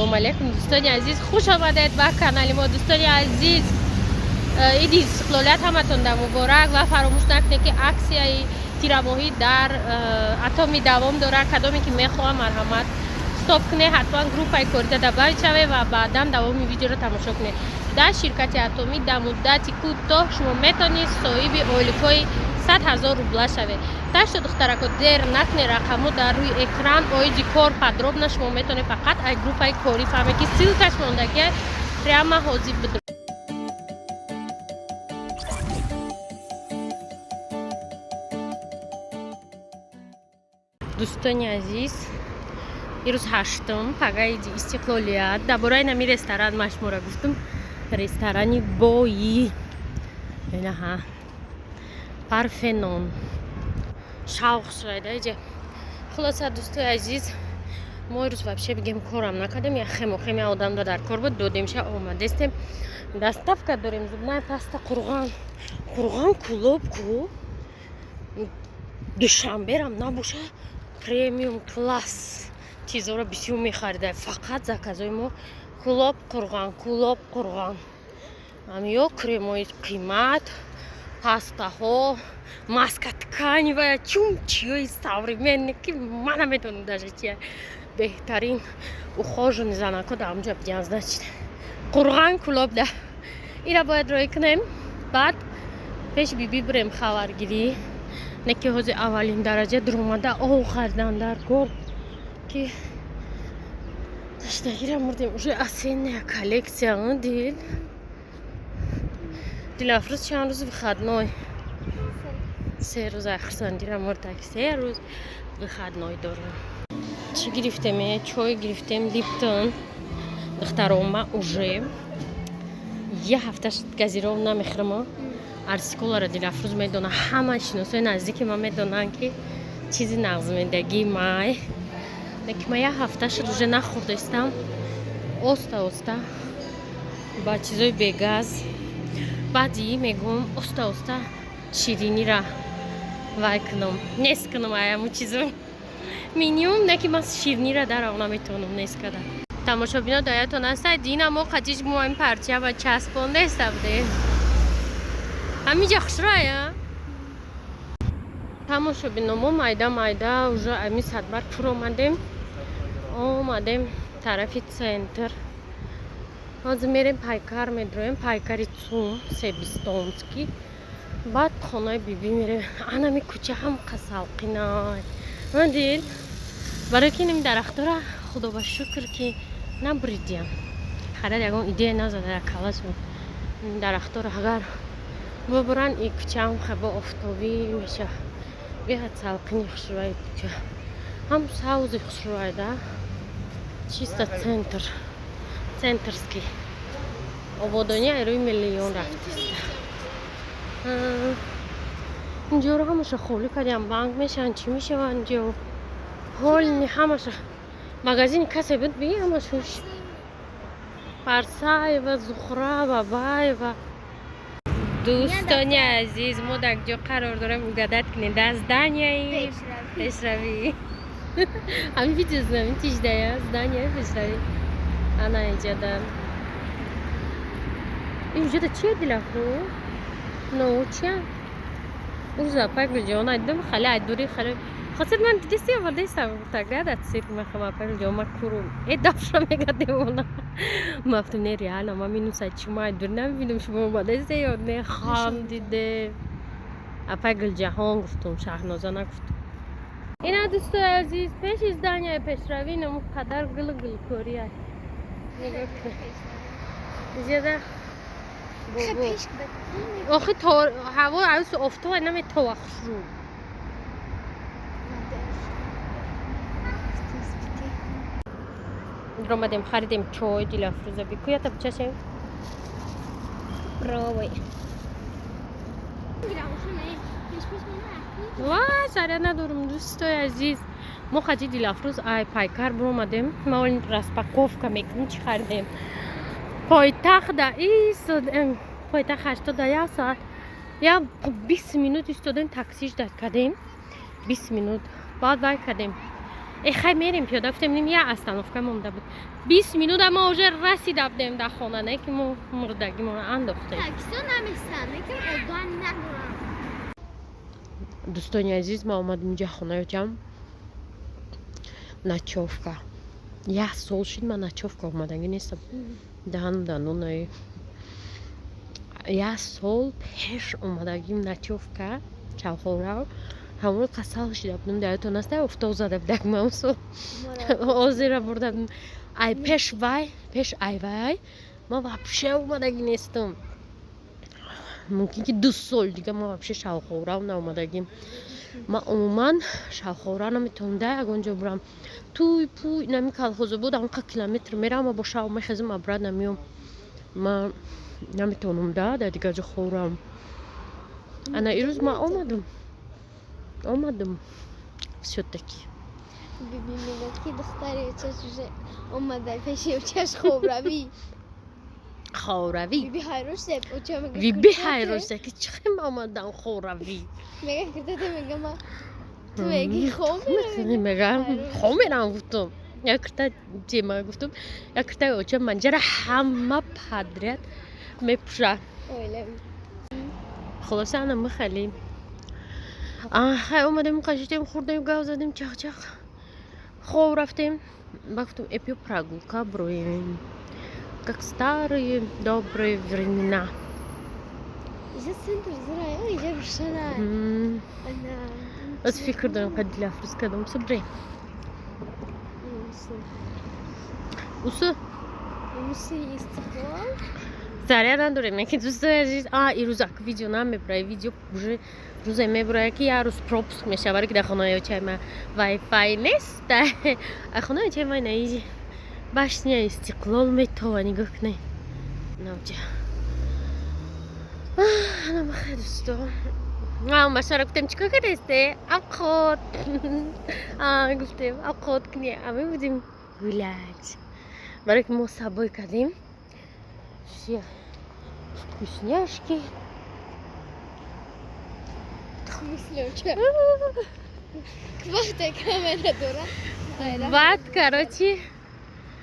Ассалому алайкум, дӯстони азиз, хуш омадед ба канали мо. Дӯстони азиз, иди истиқлолият ҳаматонда муборак ва фаромӯш накунед, ки аксияи тирамоҳӣ дар Атоми давом дорад. Кадоме ки мехоҳам, марҳамат, стоп кунед, ҳатман группаи корида добавить шавед ва баъдан давоми видеоро тамошо кунед. Дар ширкати Атомӣ дар муддати кӯтоҳ шумо метавонед соҳиби ойликҳои 100 000 рубла шавед. Так что, духтарако, дер накунед, рақамҳо дар рӯи экран. Оиди кор подробно шумо метавонед фақат аз группаи корӣ фаҳмед, ки ссылкаш мондагия, прямо ҳозир бидр. Дӯстони азиз, ирӯз ҳаштум, пага иди истиқлолият. Дар бораи нами ресторан ман шуморо гуфтум, ресторани бои инаҳа Парфенон шавқ шуда иҷа. Хулоса, дӯстои азиз, мо ирӯз вообще бигем корам накардем, як хемохем я одамда дар кор буд, додемша, омадестем. Доставка дорем: зубная паста, қурған, қурған, Кулоб ку Душанберам набоша, премиум класс чизоро бисёр мехарида. Фақат заказои мо Кулоб, Қурған, Кулоб, Қурған, ё кремои қимат, пастаҳо, маска тканевая, чум чиёи современный, ки ман наметонам даже чия. Беҳтарин ухоженный занако дар ҳамҷо бидиан. Значит, Қурған, Кулоб да ира бояд рой кунем, баъд пеши биби бирем хабаргирӣ. Не ки ҳозир аввалин дараҷа дуромада ов харидан дар кор, ки таштагира мурдем. Уже осенняя коллекция. Дил, Дилафрӯз, чанд рӯз выходной? 3 рӯз. Ай хурсандира мурдак, 3 рӯз выходной дорем. Чӣ гирифтем? Чой гирифтем, Липтон. Духтарома, уже як ҳафта газиров намехӯрам. Арсиколаро Дилафрӯз медонад, ҳама шиносои наздики ман медонанд, ки чизи нағзмедагии май. Лекин ман як ҳафта шуд, уже нахӯрдаистам. Оста оста ба чизои бегаз баъди мегӯм, оста оста ширинира вай кунам, нест кунам аяму чизо минимум. Не ки ман ширинира дарав наметавонам нест карда. Тамошобино, доятон аста, дина мо қатиш мо ин парча ба часпондаиста будем. Ҳамиҷа хушрая. Тамошобино, мо майда майда уже ами садбар фуромадем, омадем тарафи центр. Ҳозир мерем Пайкар, медроем Пайкари ЦУМ Себистонский, баъд хонаи бибӣ мерем. Анами кӯча ҳам қасалқинай дил, барои ки инами дарахтора, худо ба шукр, ки набуридиям. Харад ягон идея назада калашон. Дарахтора агар бубуранд, и кӯчаам хабо офтобӣ меша, беҳад салқини хушрӯяи кӯча, ҳам савзи хушрӯяй да, чисто центр, центрский ободонӣ айрӯи миллион рафтиста. Инҷоро ҳамаша холӣ кардиам, банк мешаванд, чӣ мешаванд инҷо ҳолни ҳамаша магазини касе буд би, ҳамаш ҳуш. Парсаева, Зухра, Бабаева. Дӯстони азиз, мо дар ҷо қарор дорем, угадать кунед: дар зданияи Пешравӣ. Ҳамин видео знаменитишдая, зданияи Пешравӣ ана иҷода. Инҷода чия, Дилафрӯ? Но чия? Урза апай Гулҷаҳон айдум, хали айдури хали хосир ман дидиси овардаистам. Гуфта да цирк мехоҳам, апай Гулҷаҳон, ма курум э дафша мега девона. Ма гуфтам, не, реально ма минуса чума айдури намебинам, шумо омадаиста ё не? Хандиде апай Гулҷаҳон, гуфтум, Шаҳноза нагуфтум. Ина, дӯстои азиз, пеши зданияи Пешравӣ инам қадар гулу гулкория. Зиёда бобо, охи то ҳаво аюсу офтоб наметова хушрӯ. Омадем, харидем чой. Дилафрӯза, бикӯята бичашем. Пробуй. Ва шаря надорум. Дӯстои азиз, мо хаҷи Дилафрӯз ай Пайкар биромадем. Ма оли распаковка мекунем, чӣ харидем. Пойтахта истодем, пойтахт 81 соат я 20 минут истодем, такси ждать кардем, 20 минут. Баъд вай кардем. Э, хай, мерем пиёда, гуфтем, ним як остановка монда буд, 20 минута мо уже расида будем дар хона, не ки мо мурдагимонро андохтем. Таксио наместан, лекин одам надорам. Дӯстони азиз, ма омадем инҷа, хонаи очам, ночёвка. Як сол шид, ман ночёвка омадагӣ нестам. Даҳану дандонаи як сол пеш омадагим ночёвка чавхора, ҳамон касал шида будем, даётон аст, офтоб зада будак мавсум озира бурда. Ай пеш вай, пеш ай вай ман вообще омадагӣ нестам. Мумкин ки 2 сол дига ман вообще шавхора наомадагим. Ман умуман шавхора наметавонам да ягон ҷо бурам, туй пуй нами колхозо буд, ҳамқа километр мерам, бо шав мехезам, обратно меом. Ман наметавонам да дар дигар ҷо хӯрам. Ана ирӯз ман омадам всё-таки. Биби мегӯяд, ки духтари очаш уже омада пеши очаш хобравӣ. Хоравӣ. Биби ҳайрон шуда, оча мегӯяд. Биби ҳайрон шуда, ки чӣ хел омадам хоравӣ. Мега кирдата, мега ма ту меги хоб. Мегам хоб мерам, гуфтум. Як кирта чема гуфтум, як киртаи оча манҷара ҳама подряд мепӯша. Хулоса, ана михали хай омадем, қашидем, хӯрдем, гав задем, чахчах, хоб рафтем. Ба гуфтум, эпиё прогулка броем, как старые добрые времена. Иҷа центр зира, иҷа рӯшана. Ана. Аз фикр дорам, ка Дилафрӯз кадом субре. Усу. Уси Истиқлол. Заря надорем, яки, дӯстои азиз. А ирӯзак видео намебурай, видео уже рӯзе мебурая, ки як рӯз пропуск мешавад, ки дар хонаи очаи ма вайфай нест. А хонаи очаи ма наизи башня Истиқлол метова, нигоҳ кунед навҷа. Ана махе, дӯсто, машара гуфтем, чӣ кор кардесте? Авқот гуфтем, авқот кунӣ, ами будем гулять, барое ки мо сабой кардем все вкусняшки. Мисли оча. Вақте камера дора. Баъд, короче,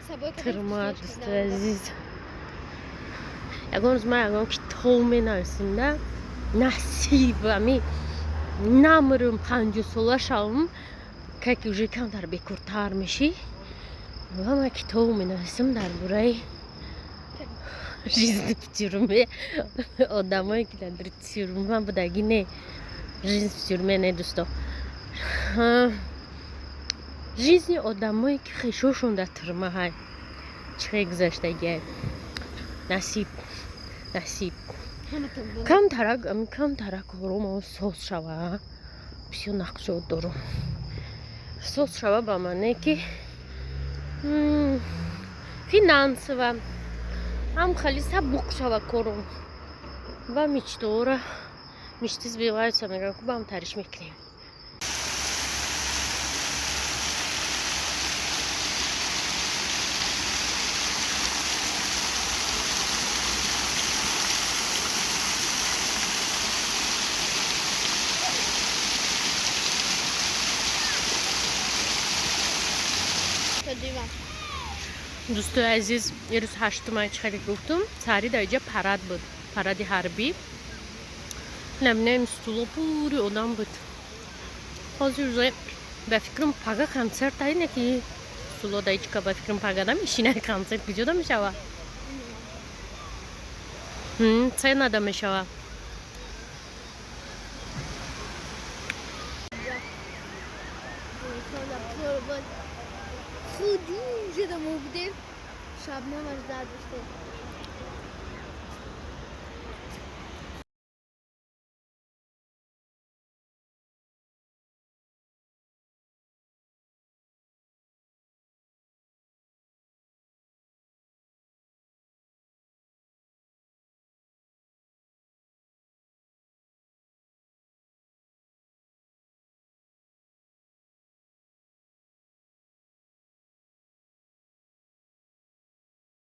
Сабой. Тирма, дӯстои азиз, ягон рӯз ман ягон китоб менависем да, насиб ами намрм, 50сола шавам, как уже камтар бекортар мешӣ, ва ман китоб менависам дар бораи жизнь в тюрьме, одамое ки дар тюрьма будагӣ. Не жизнь в тюрьме, не, дӯсто, жизни одамое ки хешошон дар тюрьма ҳай, чӣ хел гузаштагиай. Насиб, насиб, камтарак ами камтарак оромо соз шава, бисёр нақшо дорум, соз шава, ба маъне ки финансово ҳам хеле сабук шава корум ва мечтора, мечты сбываются, мегӯям, ку баам тариш мекунем. Дӯстои азиз, ирӯз 8 май, чӣ хеле гуфтум, саҳари дар иҷа парад буд, паради ҳарбӣ. Набинаем, стуло пури одам буд. Ҳозир уже ба фикрам, пага концерт айне, ки стуло да ичка, ба фикрам, пага намешина. Концерт куҷода мешава? Ценада мешава. Хуҷум шуда мо будем, шабнамаш зад доштем.